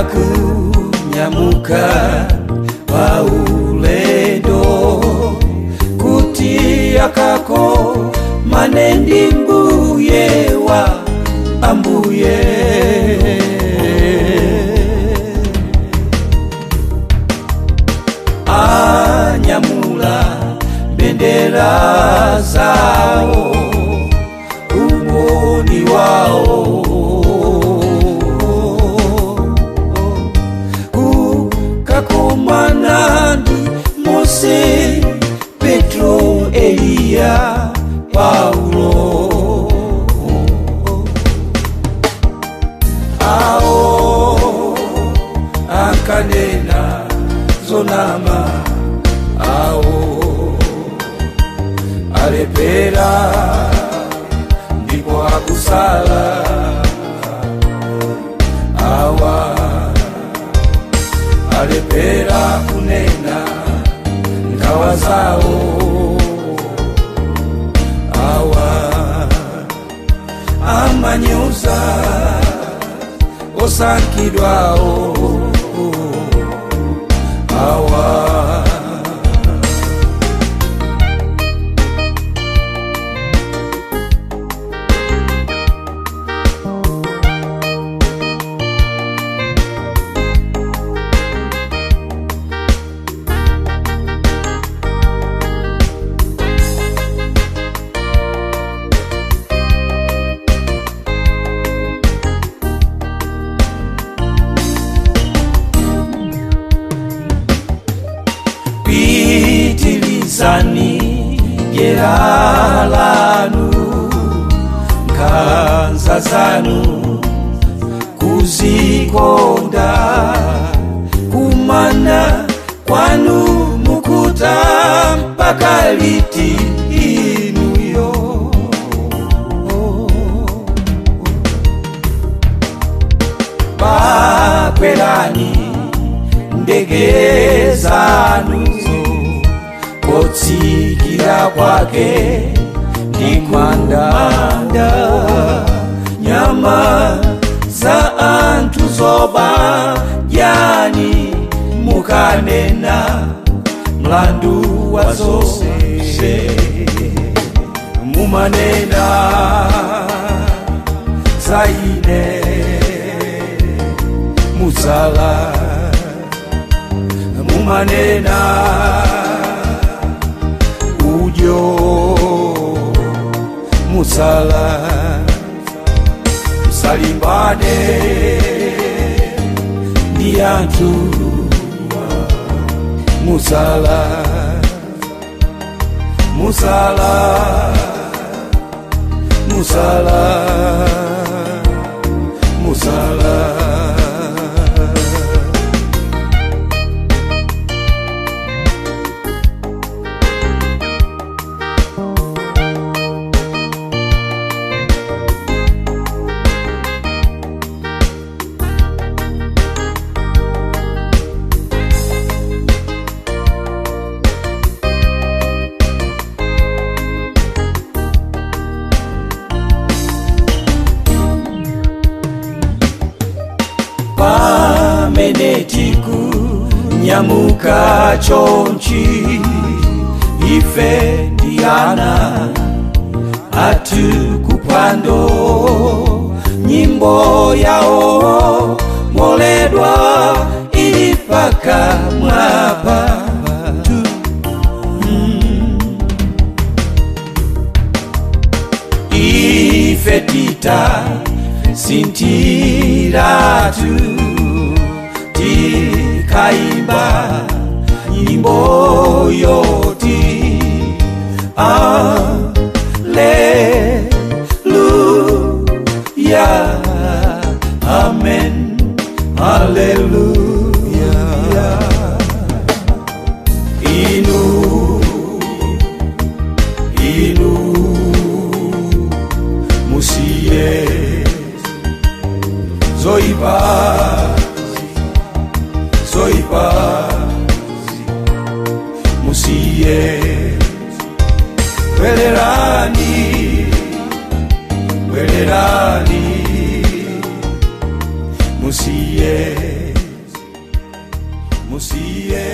Akunyamuka paulendo kuti akakomane ndi mbuye wa ambuye. Anyamula bendera zawo, umboni wawo, kukakomana ndi Mose, Petro, Eliya, Paulo. Awo akanena zonama, awo alepera ndipo akusala, awa alepera kunena nkhawa zawo, awa amanyoza osankhidwawo, awa. Pitilizani dyera lanu, nkhanza zanu, kuzikonda kumana kwanu mukuta mpaka liti inuyo? Bakwerani ndege zanuzo, kotsikira kwake ndikumanda, nyama za anthu zoba dyani, mukanena mlandu wa zonse mumanena za ine musala, mumanena udyo musala, musalimbane ndi anthu musala, musala, musala, musala. Pamene tikunyamuka chonchi, ife ndi ana athu kuphwando, nyimbo yawo moledwa ili pakamwa pathu. Ife tita sintiratu tikaimba nyimbo yoti Aleluya, amen, aleluya. Inu, inu musiye zoipa, zoipa musiye, bwererani. Tisiye.